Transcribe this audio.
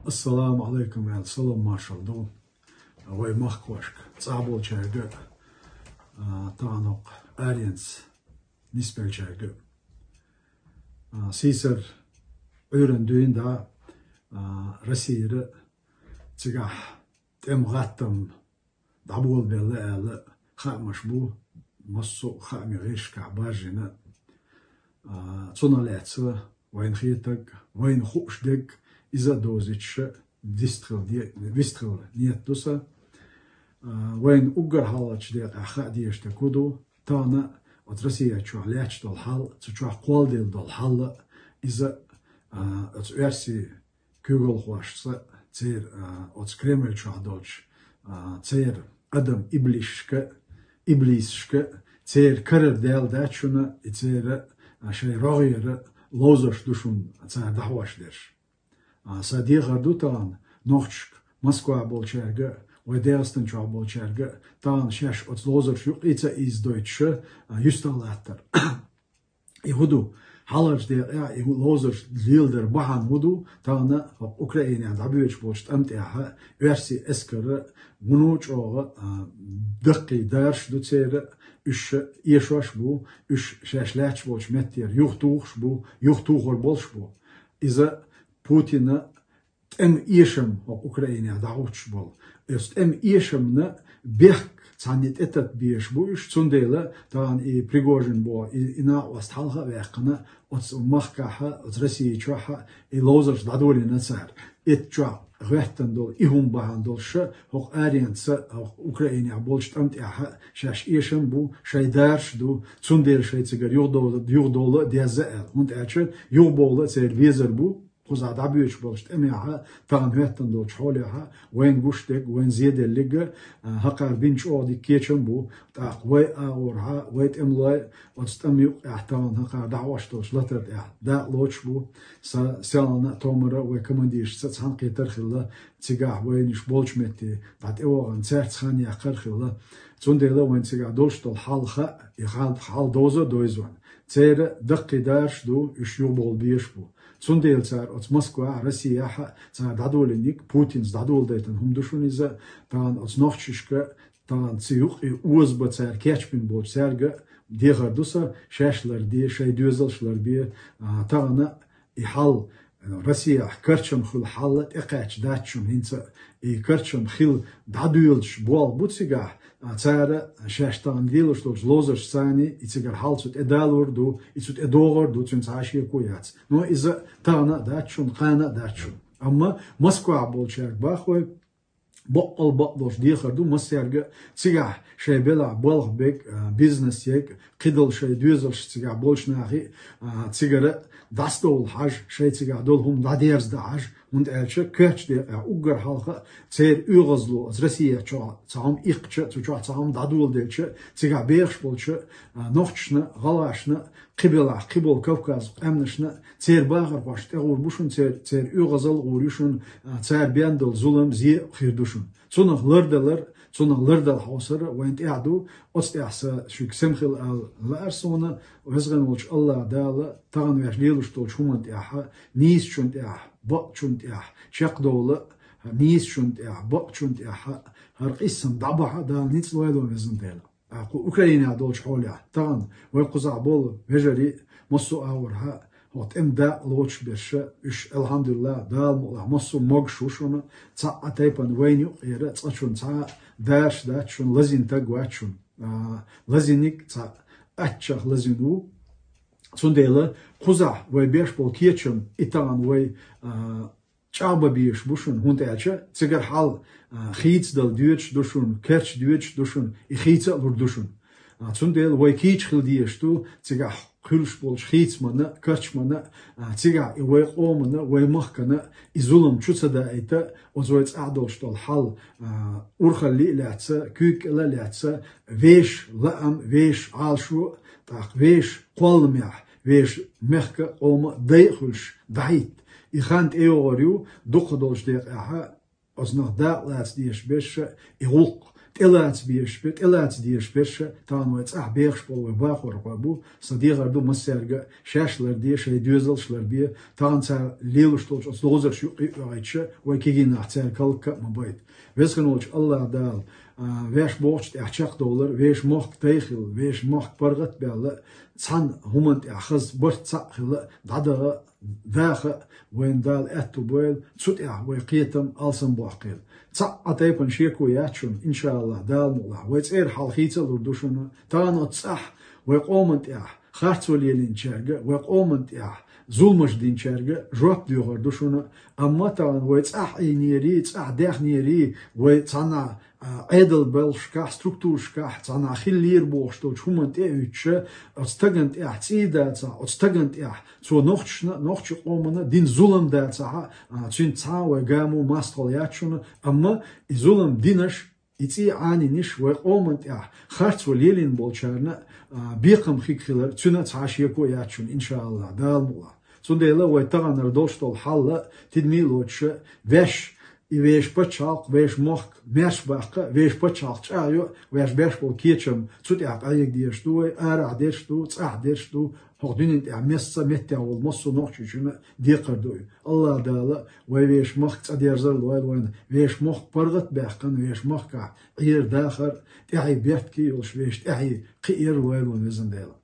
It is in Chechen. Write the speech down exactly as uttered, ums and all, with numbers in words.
Ассаламу Ӏалайкум аьлла, салам-маршалла ду вай махкошка, цӀа болчаьрга, а, таханокх аренца нисбелчаьрга. А, сийсара Ӏуьйранна дуьйна да, а, Россера цигахь тӀеман гӀаттам дӀаболабелла аьлла хаамаш бу, массо а хаамийн гӀирсашкахь баржийна. А, цунах лаьцна вайна хетарг, вайна хууш дерг, иза а довзуьйтуш, вистхила де-, вистхила нийят ду сан. А, вайна уггар хьалхарчу декъехь хаа дезаш дерг хӀун ду, тахана оцу Россия чохь лаьтташ долу хьал, цу чохь кхолладелла долу хьал, иза, а, оцу оьрсийн куьйгалхошца, церан, а, оцу Кремль чохь долчу, а, церан адам иблисашка, иблисашка, церан карара даьлла дац шуна, и церан, а, шайн рогӀера ловзарш ду шуна цара дӀахьош дерш. А, сан дехар ду тахана нохчашка, Москва болчаьрга, вай ДегӀастан чохь болчаьрга, тахана шаьш оцу ловзарш юккъе ца ийзадойтуш, а, юьстах латтар. И хӀун ду? Хьалхарчу декъехь и ловзарш леладар бахьана хӀун ду? Тахана хӀокху Украинехь дӀабоьдуш болчу тӀам тӀехь оьрсийн эскарша вуно чӀогӀа, а, даккхий дарш ду церан, уьш эшош бу, уьш шаьш лаьтташ болчу меттера юхатухуш бу, юхатухур болуш бу. Иза Путина тӀеман эшам хӀокху Украинехь дӀахӀуттуш болу. Оцу тӀеман эшамна бехк цхьаьна тӀетатта безаш бу уьш, цундела тахана и Пригожин боху, и, и накъост хьалха а ваьккхина, оцу махкахь, оцу Россия чохь и ловзарш дӀадолийна цара. Эццу чохь гӀоьттина долу и хӀума бахьана долуш, хӀокху аренца, хӀокху Украинехь болчу тӀам тӀехь шаьш эшам бу, шайн дарш ду, цундела шайн цигара юхадовла, юхадовла а деза аьлла. ХӀунда аьлча юхабовла а церан везар бу, кхузахь дӀабоьдуш болчу тӀамехь, тахана хӀоьттина долчу хьолехь, вайна гуш дерг, вайна зеделлиг, а, хӀокхара бина чӀогӀа дика кечам бу, тӀаккха вай агӀорхьа, вай тӀемалой оцу тӀам юккъехь тахана хӀокхара дӀахьош долчу латар тӀехь дакъа лоцуш бу. Сан селхана а, томара а вай командиршца цхьаьна кхетар а хилла, цигахь вайнаш болчу метте дӀатӀевахана цаьрца хан яккхар а хилла. Цундела вайн цигахь долуш долу хьал хаьа, и хьал, хьал довза а довза вайна. Церан даккхий дарш ду, уьш юхабовла безаш бу. Цундела цара оцу Москвахь а, Россехь а цара дӀадолийнарг, Путинца дӀадоладайтина хӀума ду шуна иза, тахана оцу нохчашка, тахана цу юккъе озабан цара кечбина болчу цаьрга дехар ду сан, шаьш ларде, шайн доьзалш ларбе, а, тахана и хьал, а, Россехь карчам хуьлу хьал тӀекхаьчна дац шуна хӀинца а, и карчам хила дӀадоьлуш болх бу цигахь, а, цара шаьш тахана лелош долчу ловзаршца и цигара хьал цу тӀе далор ду, и цу тӀе догӀур ду, цуьнан цхьа а шеко яц. Но иза тахана а дац шуна, кхана а дац шуна. Амма Москвахь болчаьрга боху вай, баккъал бакъдолуш дехар ду массаьрга а, цигахь шайн белахь болх берг а, бизнес ерг а, кхидолу шайн доьзалш цигахь болчу нахе а, цигара дӀасадовла хьажа, шайн цигахь долу хӀума дӀадерзадан хьажа, хӀунда аьлча коьртачу декъехь уггар хьалха а церан оьгӀазло, оцу Россия чохь цхьа хӀума иккхича, цу чохь цхьа хӀума дӀадоладелча, цигахь бехаш болчу, а, нохчашна а, гӀалгӀашна а, кхин белахь, кхин болу Кавказан къаьмнашна а, церан бахархошна тӀегӀур бу шуна, церан, церан оьгӀазалла гӀур ю шуна, а, цара бен долу зулам, зе а хир ду шуна. Цунах лардалар, цунах лардала хьовсар вайна тӀехь ду, оцу тӀехь сан шуьга сема хила ала лаьара суна, веза-воккха волчу АллахӀ Дала тахана ваьш лелош долчу хӀуманна тӀехь, нийсачунна тӀехь, бакъчунна тӀехь чекхдовла, нийсачунна тӀехь, бакъчунна тӀехь хӀара къийсам дӀабахьа Дала ницкъ лойла, везан Дела. А, кху Украинехь долчу хьолехь, тахана вай кхузахь болу вежарий а, массо а агӀорхьа а, хӀокху тӀеман дакъа лоцуш берш а, уьш, алхьамдулиллахӀ, Дала мукъалахь, массо а могуш ву шуна, цхьа а тайпана вайна юкъера цкъачунна цхьа а дарш дац шуна, лазийна стаг вац шуна. А, лазийнарг цхьа аччах лазийна ву. Цундела кхузахь вай беш болу кечам, и тахана вай, а, чӀагӀбан безаш бу шуна, хӀунда аьлча цигара хьал, а, хийцадала доьдуш ду шуна, кхерча доьдуш ду шуна, и хийца а лур ду шуна. А, цундела вай кийча хила дезаш ду цигахь хуьлуш болчу хийцаманна а, карчманна а, а, цигахь и вай къоманна а, вай махкана а и зулам чу ца даийта, оцу вай цӀахь долуш долу хьал, а, урхалле а лаьцна, куьйга кӀел а лаьцна, вешан лаам, вешан Ӏалашо а, тӀаккха вешан кхолламехь, вешан мехка а, къома а дай а хуьлуш, дӀахӀитта. И хан тӀейогӀур ю, дукхах долчу декъехь а, оцунах дакъа лаца дезаш берш а, и гӀуллакх тӀелаца безаш бе, тӀелаца дезаш берш а, тахана вай цӀахь бехаш болу вай бахархой бу, сан дехар ду массаьрга а, шаьш ларде, шайн доьзалш ларде, тахана цара лелаш долчу оцу ловзарш юккъе а оьгӀуьйтуш а, вай кегий нах цаьрга хӀаллакьхӀа а ма байта. Веза волчу Аллах Дала, а, ваьш бохучу тӀехь чекхдовлар, вешан мохк тайхилла, вешан мохк паргӀат а баьлла, цхьана хӀуманна тӀехь хаза барт цхьаъ хилла, дӀадаха а, даха а вайна Дала аьтто бойла, цу тӀехь вай кхетам алсам боккхийла. Цхьа а тайпана шеко яц шуна, иншаАллахӀ, Дала мукъалахь, вай цӀера хьал хийца а лур ду шуна. Тахана оцу цӀахь вай къоманна тӀехь харцо лелийначаьрга, вай къоманна тӀехь зуламаш динчаьрга жоп доьхур ду шуна. Амма тахана вай цӀахь Ӏийнера, цӀахь даьхнера, вай цхьана а, Ӏедал балхашкахь, структурашкахь цхьана хилла лийр бохуш долчу хӀуманна тӀе а уьттуш, оцу стагана тӀехь цӀий дацахь, оцу стагана тӀехь цо нохчашна а, нохчийн къомана а дина зулам дацахь а, а, цуьнца цхьа а вай гамо мастагӀалла яц шуна, амма и зулам динарш, и цӀий Ӏанийнарш вай къоманна тӀехь харцо лелийна болчарна а, а, бекхам хиг хилар, цуьнан а цхьа а шеко яц шуна, иншаАллахӀ, Дала мукъалахь. Цундела вай таханара долуш долу хьал а, тидаме а лоцуш а, ваьш, и вешан пачхьалкх, вешан мохк маьрша баккха а, вешан пачхьалкх чӀагӀйо а, ваьш беш болу кечам цу тӀехь къахьега дезаш ду вай, арахь дерш ду, цӀахь дерш ду, хӀокху дуьнен тӀехь массо а меттехь волу массо а нохчочунна а декхар ду и. Аллах Дала вай вешан махка цӀа дерзар а лойла вайна, вешан мохк паргӀат а баьккхина, вешан махкахь Ӏер а, дахар а, тӀаьхье беркате а йолуш, вешан тӀаьхье кхиар а лойла вайна, везан Дела.